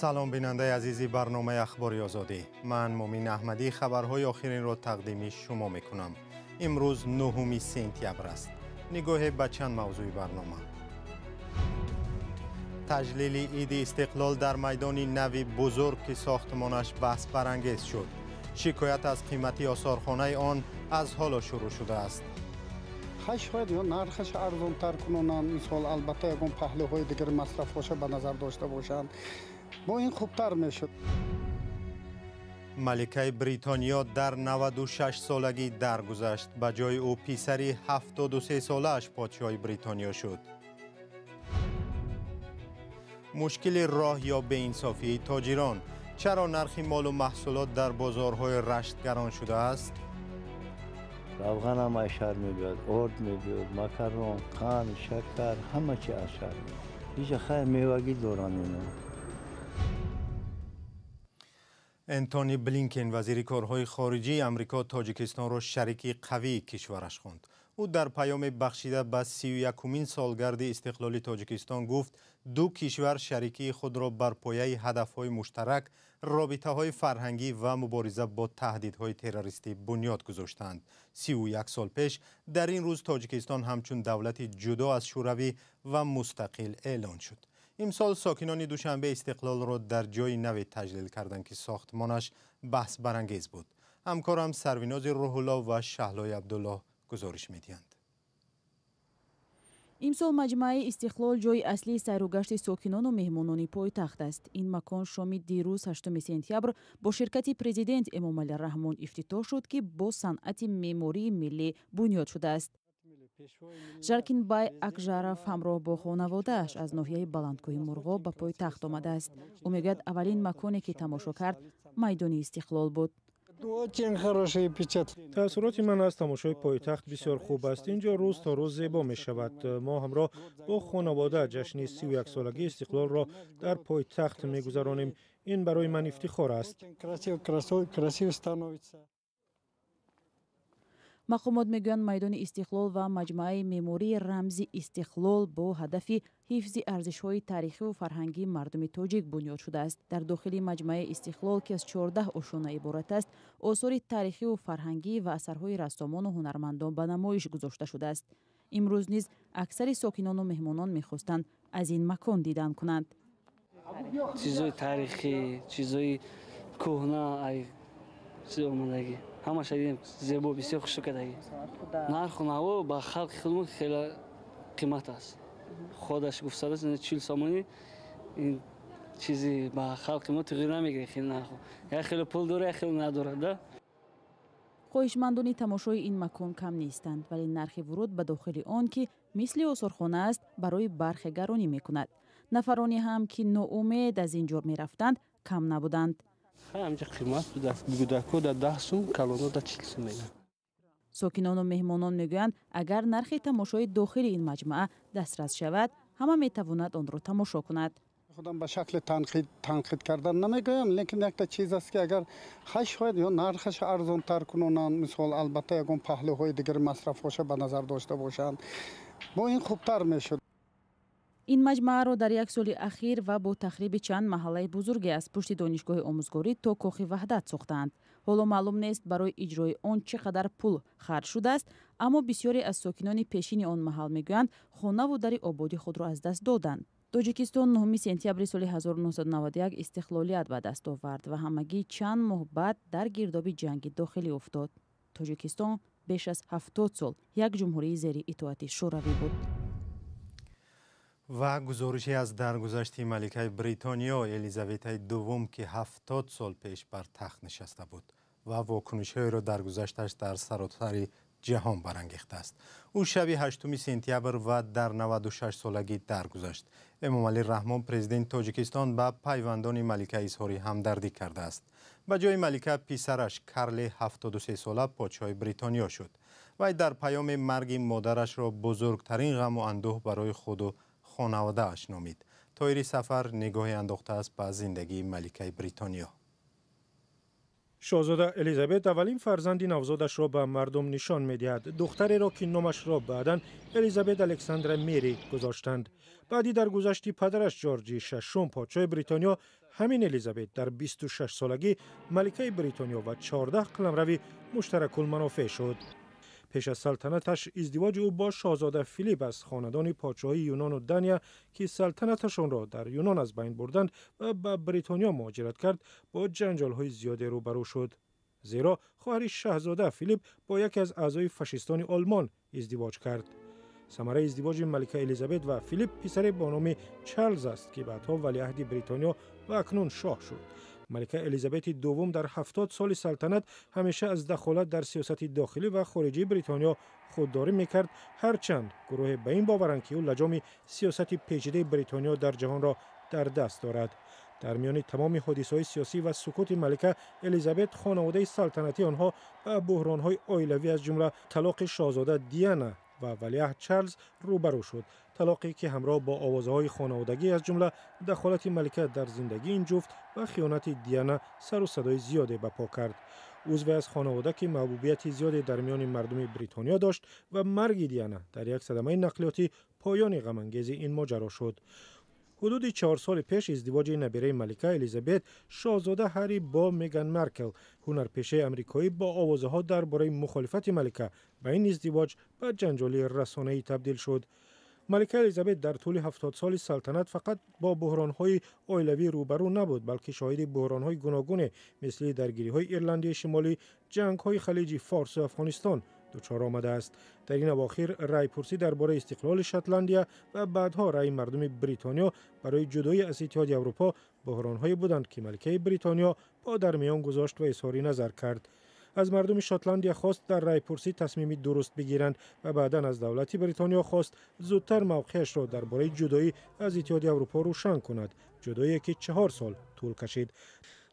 Салом, бинандаи азизи барномаи Ахбори Озодӣ. Ман Мумин Аҳмадӣ хабарҳои охиринро тақдими шумо мекунам. Имрӯз 9 сентябр аст. Нигоҳе ба чанд мавзӯи барнома. Таҷлили Иди Истиқлол дар майдони нави бузург, ки сохтмонаш баҳсбарангез шуд. Шикоят аз қимати осорхонаи он аз ҳоло шурӯъ шудааст. Шояд ё нархаш арзонтар кунонанд, мисол, албатта, ягон паҳлӯҳои дигар масрафҳоша ба назар дошта бошанд, бо ин хубтар мешуд. Маликаи Бритониё дар 96 солагӣ даргузашт. Ба ҷои ӯ писари 73 солааш подшоҳи Бритониё шуд. Мушкили роҳ ё беинсофии тоҷирон: чаро нархи молу маҳсулот дар бозорҳои Рашт гарон шудааст? Равғанам аз шаҳр мебиёд, орд мебиёд, макарон, қанд, шакар, ҳама чи аз шаҳр мебиёд. Иҷа хайр, мевагӣ доранд ино. Энтони Блинкен, вазири корҳои хориҷии Амрико, Тоҷикистонро шарики қавии кишвараш хонд. Ӯ дар паёме бахшида ба 31-умин солгарди истиқлоли Тоҷикистон гуфт, ду кишвар шарикии худро бар пояи ҳадафҳои муштарак, робитаҳои фарҳангӣ ва мубориза бо таҳдидҳои террористӣ бунёд гузоштаанд. 31 сол пеш дар ин рӯз Тоҷикистон ҳамчун давлати ҷудо аз Шӯравӣ ва мустақил эълон шуд. Имсол сокинони Душанбе истиқлолро дар ҷои наве таҷлил карданд, ки сохтмонаш баҳсбарангез буд. Ҳамкорам Сарвинози Рӯҳулло ва Шаҳлои Абдуллоҳ гузориш медиҳанд. Имсол маҷмааи Истиқлол ҷои аслии сайругашти сокинону меҳмонони пойтахт аст. Ин макон шоми дирӯз, 8 сентябр, бо ширкати президент Эмомалӣ Раҳмон ифтитоҳ шуд, ки бо санъати меъмории миллӣ бунёд шудааст. Жаркинбай Акжаров ҳамроҳ бо хонаводааш аз ноҳияи Баландкӯҳи Мурғоб ба пойтахт омадааст. Ӯ мегӯяд, аввалин маконе, ки тамошо кард, майдони Истиқлол буд. Таассуроти ман аз тамошои пойтахт бисёр хуб аст. Ин ҷо рӯз то рӯз зебо мешавад. Мо ҳамроҳ бо хонавода ҷашни 31-солагии истиқлолро дар пойтахт мегузаронем. Ин барои ман ифтихор аст. Мақомот мегӯянд, майдони Истиқлол ва маҷмӯаи меъмории рамзи Истиқлол бо ҳадафи ҳифзи арзишҳои таърихиву фарҳангии мардуми тоҷик бунёд шудааст. Дар дохили маҷмӯаи Истиқлол, ки аз 14 ошёна иборат аст, осори таърихиву фарҳангӣ ва асарҳои рассомону ҳунармандон ба намоиш гузошта шудааст. Имрӯз низ аксари сокинону меҳмонон мехостанд аз ин макон дидан кунанд. Чизои таърихӣ, чизои кӯҳна, ай чиз омадагӣ, ҳамаша дидем, зебо, бисёр хушрӯ кардагӣ. Нарху наво ба халқи худмон хеле қимат аст. Худаш гуфтадааст, 40 сомонӣ, ин чизи ба халқи мо туғри намегирад хеле нарху. Як хеле пул дора, як хеле надорад да. Хоҳишмандони тамошои ин макон кам нестанд, вале нархи вуруд ба дохили он, ки мисли осорхона аст, барои бархе гаронӣ мекунад. Нафароне ҳам, ки ноумед аз ин ҷо мерафтанд, кам набуданд. Ҳамҷа қимат будааст. Гудако да 10 сум, калоно да 40 сум мегӯянд. Сокинону меҳмонон мегӯянд, агар нархи тамошои дохили ин маҷмӯа дастрас шавад, ҳама метавонад онро тамошо кунад. Худам ба шакли танқид кардан намегӯям, лекин якта чиз аст, ки агар хай, шояд ё нархаш арзонтар кунонанд, мисол, албатта, ягон паҳлӯҳои дигар масрафҳоша ба назар дошта бошанд, бо ин хубтар мешуд. Ин маҷмӯаро дар як соли ахир ва бо тахриби чанд маҳаллаи бузурге аз пушти Донишгоҳи омӯзгорӣ то Кохи Ваҳдат сохтаанд. Ҳоло маълум нест, барои иҷрои он чӣ қадар пул харҷ шудааст, аммо бисёре аз сокинони пешини он маҳал мегӯянд, хонаву дари ободи худро аз даст доданд. Тоҷикистон 9 сентябри соли 1991 истиқлолият ба даст овард ва ҳамагӣ чанд моҳ баъд дар гирдоби ҷанги дохилӣ уфтод. Тоҷикистон беш аз 70 сол як ҷумҳурии зери итоати Шӯравӣ буд. Ва гузорише аз даргузашти маликаи Бритониё Елизаветаи Дуввум, ки 70 сол пеш бар тахт нишаста буд ва вокунишҳоеро даргузашташ дар саросари ҷаҳон барангехтааст. Ӯ шаби 8 сентябр ва дар 96 солагӣ даргузашт. Эмомалӣ Раҳмон, президенти Тоҷикистон, ба пайвандони малика изҳори ҳамдардӣ кардааст. Ба ҷои малика писараш Карли 73 сола подшоҳи Бритониё шуд. Вай дар паёми марги модарашро бузургтарин ғаму андӯҳ барои худу хонаводааш номид. Тоҳири Сафар нигоҳе андохтааст ба зиндагии маликаи Бритониё. Шоҳзода Элизабет аввалин фарзанди навзодашро ба мардум нишон медиҳад, духтареро, ки номашро баъдан Элизабет Александра Мери гузоштанд. Баъди даргузашти падараш Ҷорҷи Шашум, подшоҳи Бритониё, ҳамин Элизабет дар 26 солагӣ маликаи Бритониё ва 14 қаламрави муштаракулманофеъ шуд. Пеш аз салтанаташ издивоҷи ӯ бо шоҳзода Филип аз хонадони подшоҳии Юнону Дания, ки салтанаташонро дар Юнон аз байн бурданд ва ба Бритониё муҳоҷират кард, бо ҷанҷолҳои зиёде рӯбарӯ шуд, зеро хоҳари шаҳзода Филип бо яке аз аъзои фашистони Олмон издивоҷ кард. Самараи издивоҷи малика Элизабет ва Филип писаре бо номи Чарлз аст, ки баъдҳо валиаҳди Бритониё ва акнун шоҳ шуд. Малика Элизабети Дуввум дар 70 соли салтанат ҳамеша аз дахолат дар сиёсати дохилӣ ва хориҷии Бритониё худдорӣ мекард, ҳарчанд гурӯҳе ба ин боваранд, ки ӯ лаҷоми сиёсати печидаи Бритониё дар ҷаҳонро дар даст дорад. Дар миёни тамоми ҳодисаҳои сиёсӣ ва сукути малика Элизабет, хонаводаи салтанатии онҳо ба буҳронҳои оилавӣ, аз ҷумла талоқи шоҳзода Диана ва валиаҳд Чарлз рӯбарӯ шуд, талоқе ки ҳамроҳ бо овозаҳои хонаводагӣ, аз ҷумла дахолати малика дар зиндагии ин ҷуфт ва хиёнати Диана, сару садои зиёде ба по кард. Узве аз хонавода, ки маҳбубияти зиёде дар миёни мардуми Бритониё дошт, ва марги Диана дар як садамаи нақлиётӣ поёни ғамангези ин моҷаро шуд. Ҳудуди 4 соли пеш издивоҷи набираи малика Элизабет, шоҳзода Ҳарри, бо Меган Маркл, ҳунарпешаи амрикоӣ, бо овозаҳо дар бораи мухолифати малика ба ин издивоҷ ба ҷанҷоли расонаӣ табдил шуд. Малика Элизабет дар тӯли 70 соли салтанат фақат бо буҳронҳои оилавӣ рӯбарӯ набуд, балки шоҳиди буҳронҳои гуногуне, мисли даргириҳои Ирландияи Шимолӣ, ҷангҳои Халиҷи Форсу Афғонистон дучор омадааст. Дар ин авохир райпурсӣ дар бораи истиқлоли Шотландия ва баъдҳо раъи мардуми Бритониё барои ҷудоӣ аз Иттиҳоди Аврупо буҳронҳое буданд, ки маликаи Бритониё по дар миён гузошт ва изҳори назар кард. Аз мардуми Шотландия хост дар райпурсӣ тасмими дуруст бигиранд ва баъдан аз давлати Бритониё хост зудтар мавқеашро дар бораи ҷудоӣ аз Иттиҳоди Аврупо рӯшан кунад, ҷудоие ки 4 сол тӯл кашид.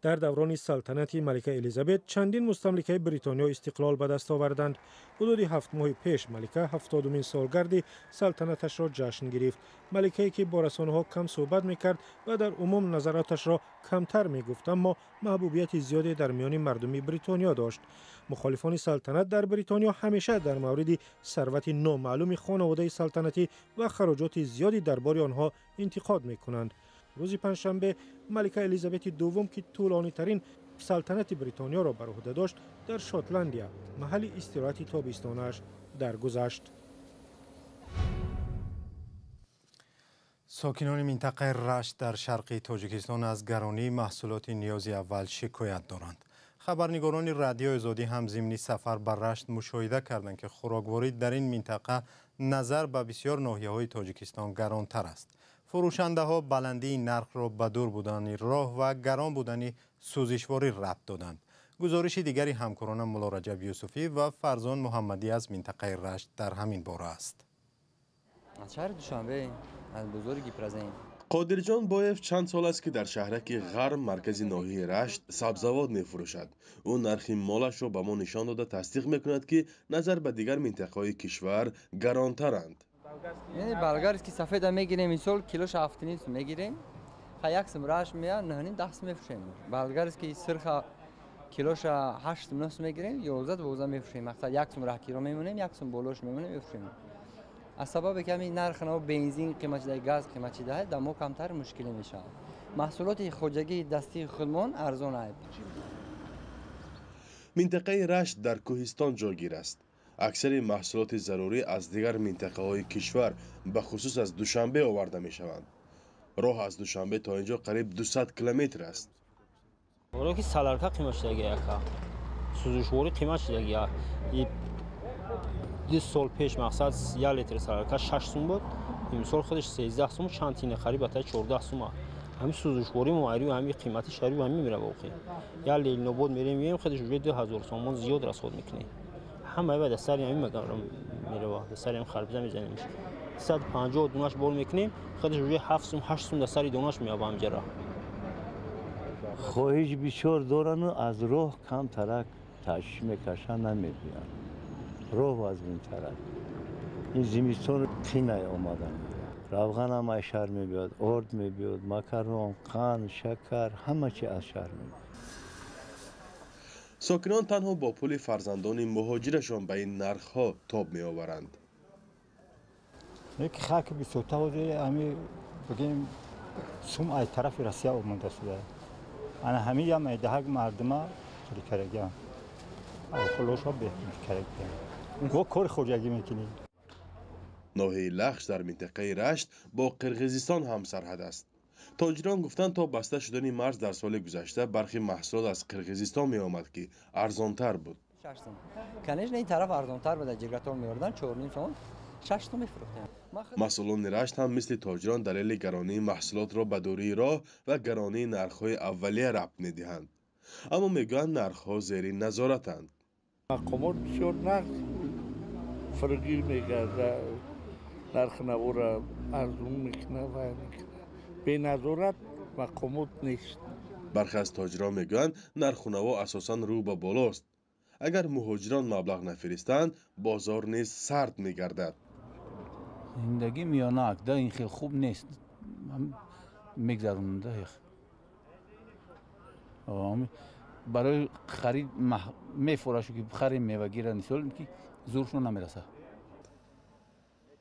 Дар даврони салтанати малика Элизабет чандин мустамликаи Бритониё истиқлол ба даст оварданд. Ҳудуди 7 моҳи пеш малика 70-умин солгарди салтанаташро ҷашн гирифт. Маликае, ки бо расонаҳо кам суҳбат мекард ва дар умум назароташро камтар мегуфт, аммо маҳбубияти зиёде дар миёни мардуми Бритониё дошт. Мухолифони салтанат дар Бритониё ҳамеша дар мавриди сарвати номаълуми хонаводаи салтанатӣ ва хароҷоти зиёди дарбори онҳо интиқод мекунанд. Рӯзи панҷшанбе малика Элизабети Дуввум, ки тӯлонитарин салтанати Бритониёро бар уҳда дошт, дар Шотландия, маҳалли истироҳати тобистонааш, даргузашт. Сокинони минтақаи Рашт дар шарқи Тоҷикистон аз гаронии маҳсулоти ниёзи аввал шикоят доранд. Хабарнигорони Радиои Озодӣ ҳам зимни сафар ба Рашт мушоҳида карданд, ки хӯрокворӣ дар ин минтақа назар ба бисёр ноҳияҳои Тоҷикистон гаронтар аст. Фурӯшандаҳо баландии нархро ба дур будани роҳ ва гарон будани сӯзишворӣ рабт доданд. Гузориши дигари ҳамкоронам Муллораҷаб Юсуфӣ ва Фарзон Муҳаммадӣ аз минтақаи Рашт дар ҳамин бора аст. Аз шаҳри Душанбе, аз бозори Гипрозем. Қодирҷон Боев чанд сол аст, ки дар шаҳраки Ғарм, маркази ноҳияи Рашт, сабзавот мефурӯшад. Ӯ нархи молашро ба мо нишон дода, тасдиқ мекунад, ки назар ба дигар минтақаҳои кишвар гаронтаранд. Болгарский сафеда мегирем, мисол, килоша 7,5 сум мегирем, ха як сум раш мея, 9,5, 10 сум мефурӯшем. Болгарский сирха килоша 8 сум, 9 сум мегирем, 11, 12 мефурӯшем. Мақсад, як сум раҳкиро мемонем, як сум болош мемонем, мефурӯшем. Аз сабабе ки ҳамин нарх наво бензин қимат шуда, газ қимат шуда, дар мо камтар мушкилӣ мешавад. Маҳсулоти хоҷагии дастии худмон арзон аст. Минтақаи Рашт дар кӯҳистон ҷойгир аст. Аксари маҳсулоти зарурӣ аз дигар минтақаҳои кишвар, бахусус аз Душанбе, оварда мешаванд. Роҳ аз Душанбе то ин ҷо қариб 200 километр аст. Ки солярка қимат шудаги, яка сӯзишворӣ қимат шудаги. 2 сол пеш, мақсад, як литр солярка 6 сум буд, имсол худаш 13 сум, чанд тина қариб ата 14 сума. Ҳамин сӯзишворӣ муайрию ҳамин қимати шарию ҳамин мерава. Охи як Ленинобод мерем, меем, худаш уже 2000 сомон зиёд расход мекунем. Ҳамаи ва дастари ҳамин мерава, дастари ҳамин харбиза мезанем, 150 донаш бор мекунем, худаш уже 7 сум, 8 сум дастари донаш меяба ҳамҷара. Хоҳиш бисёр дорану аз роҳ камтарак ташвиш мекашанд, намебиёнд. Роҳ вазминтарак. Ин зимистон қинай омадан. Равғанам аз шаҳр мебиёд, орд мебиёд, макарон, қанд, шакар, ҳама чи аз шаҳр мебиёд. Сокинон танҳо бо пули фарзандони муҳоҷирашон ба ин нархҳо тоб меоваранд. Як хак бисёрта ҳами бигем сум аз тарафи Россия омода шуда. Ана ҳамин ям айдаҳак мардума хеле карагиам. Хулоша беҳбуд карагиам. Мо кори хоҷагӣ мекунем. Ноҳияи Лахш дар минтақаи Рашт бо Қирғизистон ҳамсарҳад аст. Тоҷирон гуфтанд, то баста шудани марз дар соли гузашта бархи маҳсулот аз Қирғизистон меомад, ки арзонтар буд. Конечно, ин тараф арзонтар буд, ҷиргатор меордан 4.5 сом, 6 сом мефурӯхтем. Масъулони Рашт ҳам мисли тоҷирон далели гаронии маҳсулотро ба дурии роҳ ва гаронии нархҳои аввалия рабт медиҳанд. Аммо мегӯянд, нархҳо зери назоратанд. Мақомот бисёр нарх фиргир мегардад, нархи навора арзон мекунад ва мекунад. Беназорат мақомот нест. Бархе аз тоҷирон мегӯянд, нарху наво асосан рӯ ба болост. Агар муҳоҷирон маблағ нафиристанд, бозор низ сард мегардад. Зиндагӣ миёнаак, да ин хел хуб нест. Мегзаронда. Барои харид мефорашу ки харем мевагира мисол ки зуршон намерасад.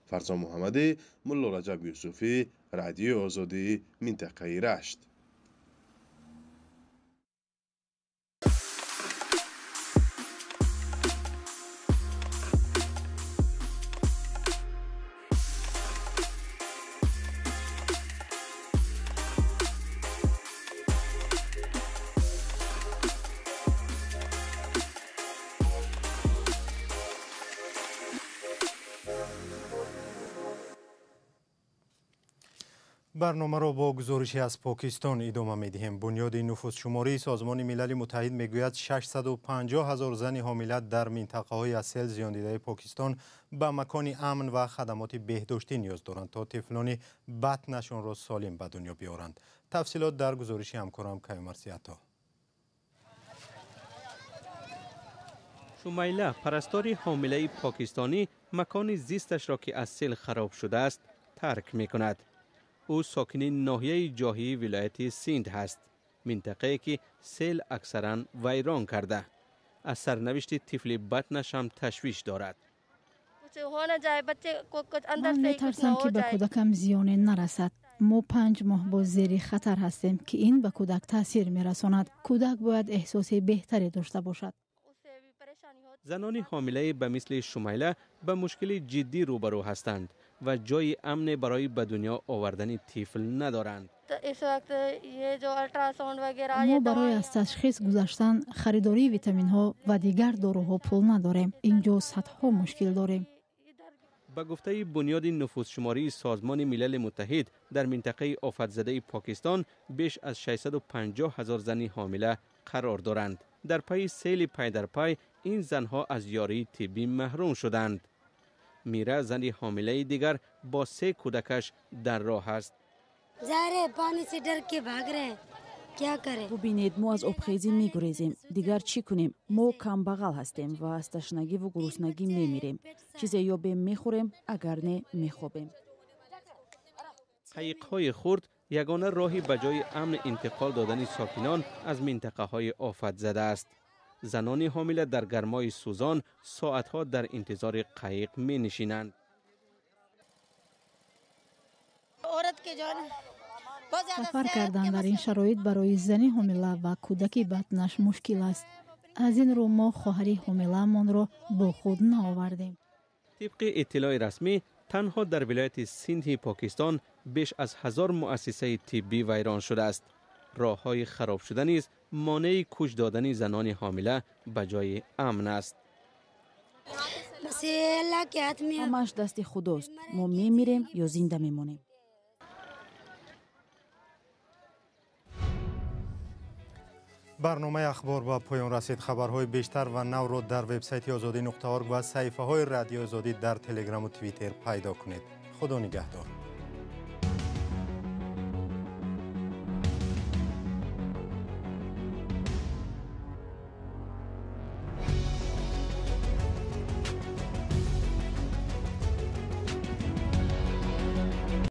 Фарзон Муҳаммадӣ, Мулло Раҷаб Юсуфӣ, Радиои Озодӣ, минтақаи Рашт. Барномаро бо гузорише аз Покистон идома медиҳем. Бунёди нуфузшумории Созмони Милали Муттаҳид мегӯяд, 650 ҳазор зани ҳомила дар минтақаҳои аз сел зиёндидаи Покистон ба макони амн ва хадамоти беҳдоштӣ ниёз доранд, то тифлони батнашонро солим ба дунё биёранд. Тафсилот дар гузориши ҳамкорам Каюмарси Ато. Шумайла, парастори ҳомилаи покистонӣ, макони зисташро, ки аз сел хароб шудааст, тарк мекунад. Ӯ сокини ноҳияи ҷоҳии вилояти Синд ҳаст, минтақае ки сел аксаран вайрон карда. Аз сарнавишти тифли батнаш ҳам ташвиш дорад. Ман метарсам, ки ба кӯдакам зиёне нарасад. Мо 5 моҳ боз зери хатар ҳастем, ки ин ба кӯдак таъсир мерасонад. Кӯдак бояд эҳсоси беҳтаре дошта бошад. Занони ҳомилаи ба мисли Шумайла ба мушкили ҷиддӣ рӯбарӯ ҳастанд ва ҷои амне барои ба дунё овардани тифл надоранд. Мо барои аз ташхис гузаштан, харидории витаминҳо ва дигар доруҳо пул надорем. Инҷо садҳо мушкил дорем. Ба гуфтаи Бунёди нуфузшумории Созмони Милали Муттаҳид, дар минтақаи офатзадаи Покистон беш аз 650 ҳазор зани ҳомила қарор доранд. Дар пайи сели пай дар пай ин занҳо аз ёрии тиббӣ маҳрум шуданд. Мира, зани ҳомилаи дигар, бо 3 кӯдакаш дар роҳ аст. Бубинед, мо аз обхезӣ мегурезем. Дигар чӣ кунем? Мо камбағал ҳастем ва аз ташнагиву гуруснагӣ мемирем. Чизе ёбем мехӯрем, агар не мехобем. Қайиқҳои хурд ягона роҳи ба ҷои амн интиқол додани сокинон аз минтақаҳои офатзада аст. Занони ҳомила дар гармои сӯзон соатҳо дар интизори қайиқ менишинанд. Сафар кардан дар ин шароит барои зани ҳомила ва кӯдаки батнаш мушкил аст. Аз ин рӯ мо хоҳари ҳомилаамонро бо худ наовардем. Тибқи иттилои расмӣ, танҳо дар вилояти Синдҳи Покистон беш аз 1000 муассисаи тиббӣ вайрон шудааст. Роҳҳои харобшуда низ монеи кӯч додани занони ҳомила ба ҷои амн аст. Ҳамааш дасти Худост. Мо мемирем ё зинда мемонем. Барномаи ахбор ба поён расид. Хабарҳои бештар ва навро дар вебсайти озодӣ.орг ва саҳифаҳои Радиои Озодӣ дар Телеграму Твиттер пайдо кунед. Худо нигаҳдор.